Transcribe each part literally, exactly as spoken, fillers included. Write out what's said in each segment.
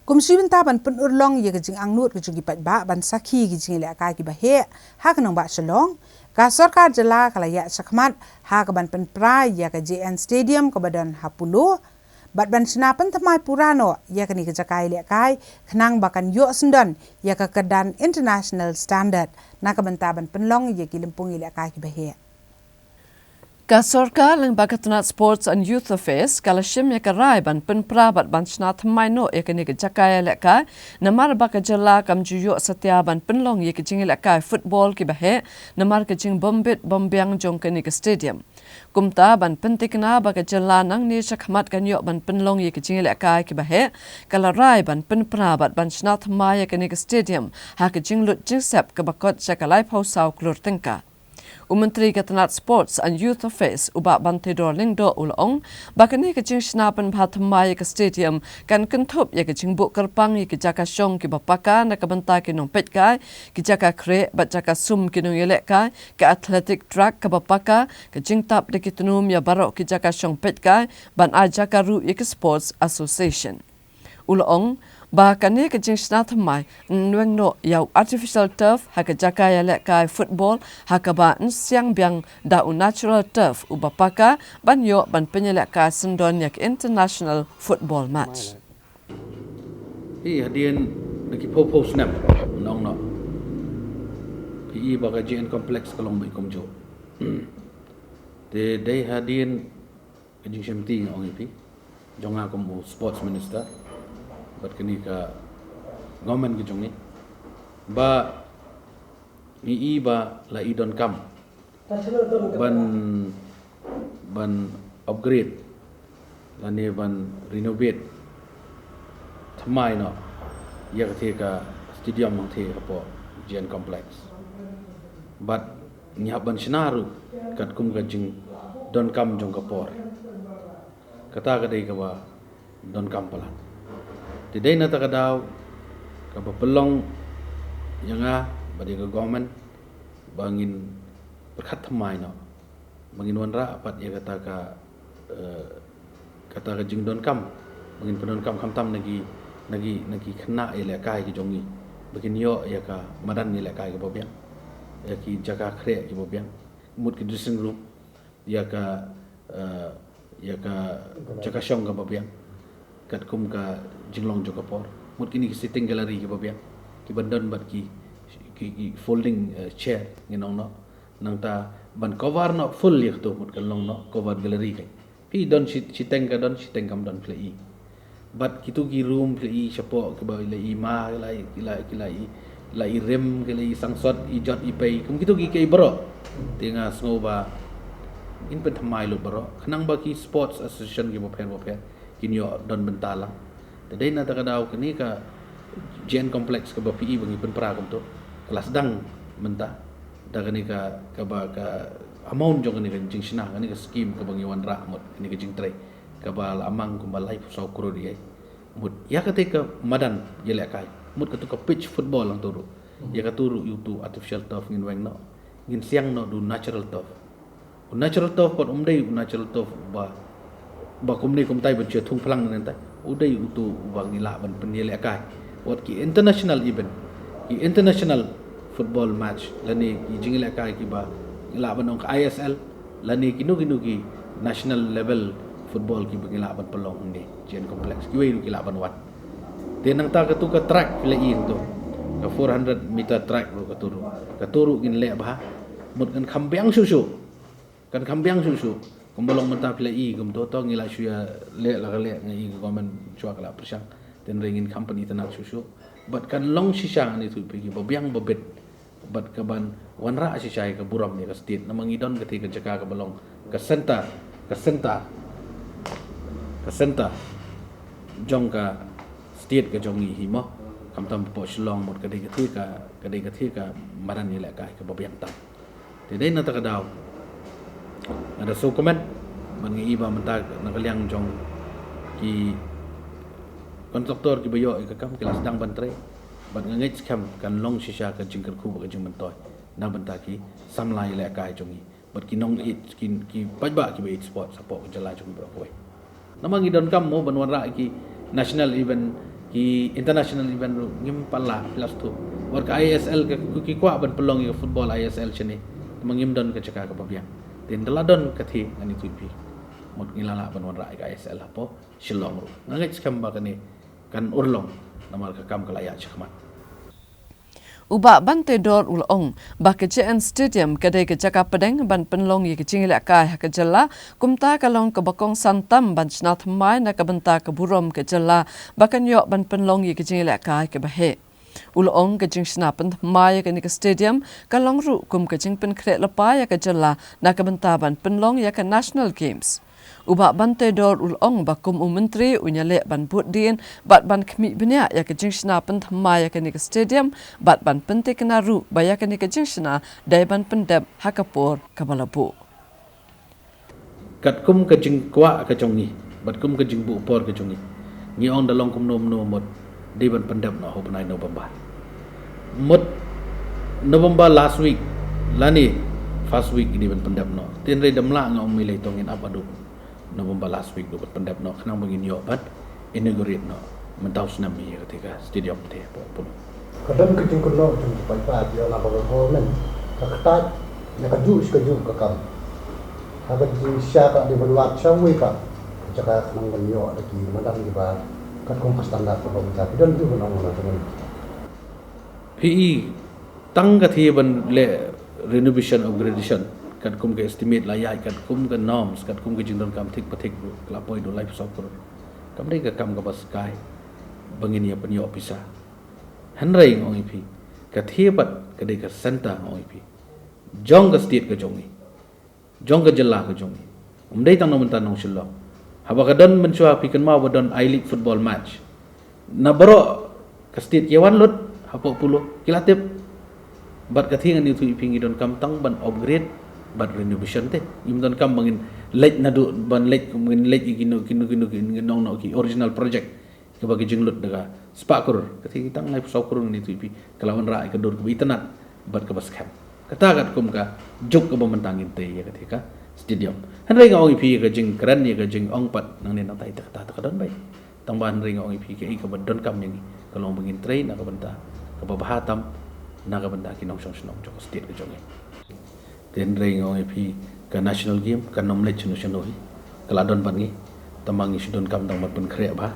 Kum shi bynta ban pynurlong ïa ka jingangnud ka jong ki paidbah ban sakhi ki jingïalehkai kiba heh ha ka nongbah Shillong, ka sorkar jylla ka la ïaid shakhmat ha kaban pynpra ïa ka J N Stadium kaba don ha Polo bad ban shna pynthymmai pura noh ïa kane ka jaka ïalehkai khnang ba kan ïoh syndon ïa ka kyrdan international standard na ka bynta ban pynlong ïa ki lympung ïalehkai kiba heh. Ka sorkar lyngba ka tnat Sports and Youth Affairs ka la shim ïa ka rai ban pynpra bad ban shna thymmai noh ïa kane ka jaka ïalehkai namar ba ka jylla kam ju ïoh satia ban pynlong ïa ka jingïalehkai football kiba heh namar ka jingbym bit bym biang jong kane ka stadium. Kumta ban pynthikna ba ka jylla nangne shakhmat kan ïoh ban pynlong ïa ka jingïalehkai kiba heh, ka la rai ban pynpra bad ban shna thymmai ïa kane ka stadium ha ka jinglut jingsep kaba kot sha ka laiphew saw klur tyngka. U Myntri ka tnat Sports and Youth Affairs u Bah Banteidor Lyngdoh u la ong ba kane ka jingshna pynbha thymmai ïa ka stadium kan kynthup ïa ka jingbuh kyrpang ïa ki jaka shong kiba paka na ka bynta ki nongpeitkai, ki jaka khreh bad jaka sum ki nongïalehkai, ka athletic track kaba paka, ka jingtap da ki tnum ïa baroh ki jaka shong peitkai ban ai jaka ruh ïa ki sports association. U la ong ba kane ka jingshna thymmai yn weng noh ïa u artificial turf ha ka jaka ïalehkai football ha kaba yn siang biang da u natural turf uba paka ban ïoh ban pynïalehkai syndon ïa ka international football match. Hi hadien da ki phew phew snem nong noh. Phi i ba ka J N Complex ka long bad kumjuh. Te dei hadien ka jingshimti nga ong ïa phi jong nga kum u sports minister bad kane ka government ka jong ngi ba ngi i ba la i donkam ban ban upgrade lane ban renovate thymmai noh ïa katei ka stadium hangtei hapoh J N Complex. Bad ngi hap ban shna ruh katkum ka jingdonkam jong ka por. Kata ka dei kaba donkam palat. Te dei na kata ka daw kaba pynlong ïa nga bad ïa ka government ba ngin pyrkhat thymmai noh ba ngin wanrah pat ïa kata ka, eh, kata ka jingdonkam ba ngin pyndonkam khamtam na ki, na ki, na ki khynnah ïalehkai ki jong ngi ba kin ïoh ïa ka madan ïalehkai kaba biang, ïa ki jaka khreh kiba biang, mut ki dressing room, ïa ka, eh, ïa ka jaka shong kaba biang katkum ka jinglong jong ka por, mut kine ki sitting gallery kiba biang kiban don bad ki, ki, ki folding, eh, chair ngin ong noh. Nangta ban cover noh full ïa kato mut kan long noh covered gallery kai. Phi don shi-, shiteng ka don, shiteng kam don phi la i. Bad kito ki room phi la i shapoh kiba la i ma, ki la i, ki la, ki la i, la i rim, ki la i sangsot, i jot, i pei, kum kito ki, ki baroh. Te nga sngew ba ngin pynthymmai lut baroh khnang ba ki sports association kiba pher ba pher kin ïoh don bynta lang. Te dei na kata ka daw kane ka J N Complex kaba phi i ba ngi pynpra kumto ka la sdang mynta da kane ka, kaba ka amount jong kane ka jingshna, kane ka scheme kaba ngi wanrah mut kane ka jingtrei kaba la amang kumba laiphew saw klur ïa. Mut ïa katei ka madan ïalehkai, mut kato ka pitch football hangto ruh, ïa kato ruh ïa uto u artificial turf ngin weng noh, ngin siang noh da u natural turf. U natural turf pat um dei u natural turf ba, ba kumne kumtai ban shu thung phlang ne tai. U dei uto uba ngi lah ban pynïalehkai wat ki international event, ki international football match lane ki jingïalehkai kiba ngi lah ban ong ka I S L lane kino kino ki national level football kiba ngi lah ban pynlong hangne J N Complex, kiwei ruh ki lah ban wan. Te nangta kato ka track phi la i hangto, ka four hundred meter track ruh, kato ruh, kato ruh ngin leh bha. Mut kan kham biang shuh shuh, kan kham biang shuh shuh. Kumba long mynta phi la i kumto, to ngi la shu ïa leh la ka leh, nga i ka government shuwa ka la pyrshang. Te hynrei ngin kham pynitynnad shuh shuh. Bad kan long shisha, ngan ïathuh ïa phi, kiba biang ba bit bad kaban wanrah shisha ïa ka burom ïa ka state. Namar ngi don katei ka jaka kaba long ka centre, ka centre, ka centre jong ka state ka jong ngi hi mo. Khamtam hapoh Shillong mut ka dei katei ka, ka dei katei ka madan ïalehkai kaba biang tam. Te dei na kata ka daw nga da sngewkmen ban ngi i ba mynta na ka liang jong ki kontraktor kiba ïoh ïa ka kam ki la sdang ban trei. Bad nga ngeit skhem kan long shisha ka jingkyrkhu bad ka jingmyntoi na bynta ki samla ïalehkai jong ngi bad ki nongïeit, ki, ki paidbah kiba ïeit sport hapoh ka jylla jong ngi baroh kawei. Namar ngi donkam mo ban wanrah ïa ki national event, Ki international event ruh ngim pat lah, phi la sngewthuh. Wat ka I S L ka, ki kwah ban pynlong ïa ka football I S L shane. Tangba ngim don ka jaka kaba biang. Te ynda la don ka thie ngan ïathuh ïa phi. Mut ngi la lah ban wanrah ïa ka I S L hapoh Shillong ruh. Nga ngeit skhem ba kane kan urlong namar ka kam ka la ïaid shakhmat. U Bah Banteidor u la ong ba ka J N Stadium ka dei ka jaka pdeng ban pynlong ïa ka jingïalehkai ha ka jylla, kumta ka long kaba kongsan tam ban shna thymmai na ka bynta ka burom ka jylla ba kan ïoh ban pynlong ïa ka jingïalehkai kaba heh. U la ong ka jingshna pynthymmai ïa kane ka stadium ka long ruh kum ka jingpynkhreh lypa ïa ka jylla na ka bynta ban pynlong ïa ka National Games. U Bah Banteidor u la ong ba kum u Myntri un ïaleh ban bud dien bad ban khmih bniah ïa ka jingshna pynthymmai ïa kane ka stadium bad ban pynthikna ruh ba ïa kane ka jingshna dei ban pyndep ha ka por kaba la buh. Katkum ka jingkwah ka jong ngi bad kum ka jingbuh por ka jong ngi, ngi ong da long kumno kumno mut dei ban pyndep noh ha u bnai November. Mut November last week lane first week dei ban pyndep noh. Te hynrei da mlak nga ong mei lei to ngin ap haduh November last week duh ban pyndep noh khnang ba ngin ïoh ban inaugurate noh mynta u snem ïa katei ka stadium te hapoh Polo. Ka don ka jingkynnoh jong ki paidbah ki ong ba ka government ka kyntait ïa kajuh shi kajuh ka kam. Ha ka jingshisha ka dei ban wad shawei ka jaka khnang ban ïoh da ki madan kiba katkum ka standard kaba mynta. Ki don juh ban ong na ka mynta. Phi i tang ka thie ban leh renovation, upgradation katkum ka estimate la ïaid, katkum ka norms, katkum ka jingdonkam thik pa thik ruh ka la poi haduh laiphew saw klur. Kam dei ka kam kaba skai ba ngin ïa pynïoh pisa. Hynrei nga ong ïa phi, ka thie pat ka dei ka centre, nga ong ïa phi, jong ka state ka jong ngi, jong ka jylla ka jong ngi. Ym dei tang na mynta nong Shillong. Haba ka don mynshuwa, phi kynmaw ba don I-League football match, na baroh ka state ki wan lut hapoh Polo, ki la tip. Bad ka thie ngan ïathuh ïa phi, ngi donkam tang ban upgrade bad renovation te. Ngim donkam ba ngin leit naduh, ban leit, ngin leit ïa kino kino kino ki nong noh ki original project kiba ki jinglut da ka spah klur. Ka thie tang laiphew saw klur ngan ïathuh ïa phi, ka la wanrah ïa ka dur kaba itynnad bad kaba skhem. Kata katkum ka juk kaba mynta ngin tei ïa ka thie ka stadium. Hynrei nga ong ïa phi, ïa ka jingkren, ïa ka jingong pat nangne nangtai, te kata te ka don beit. Tangba hynrei nga ong ïa phi, kaei kaba donkam ïa ngi ka long ba ngin trei na ka bynta kaba bha tam na ka bynta ki nongshong shnong jong ka state ka jong ngi. Te hynrei nga ong ïa phi, ka national game kan ym leit shano shano hi, ka la don bad ngi. Tangba ngi shu donkam tang ban pynkhreh bha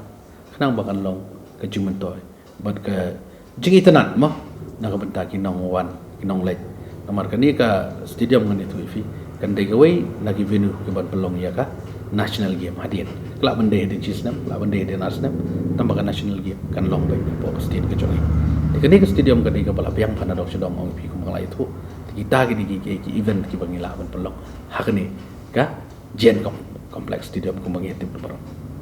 khnang ba kan long ka jingmyntoi bad ka jingitynnad mo na ka bynta ki nongwan, ki nongleit. Namar kane ka stadium ngan ïathuh ïa phi, kan dei kawei na ki venue kiban pynlong ïa ka national game hadien. Ka lah ban dei hadien shi snem, ka lah ban dei hadien ar snem, tangba ka national game kan long beit hapoh ka state ka jong ngi. Te kane ka stadium ka dei kaba la biang bha na dong sha dong, ong ïa phi, kumba nga la ïathuh. Te kita ki dei ki, ki, ki event kiba ngi lah ban pynlong ha kane ka J N Com-, Complex Stadium kumba ngi tip na baroh.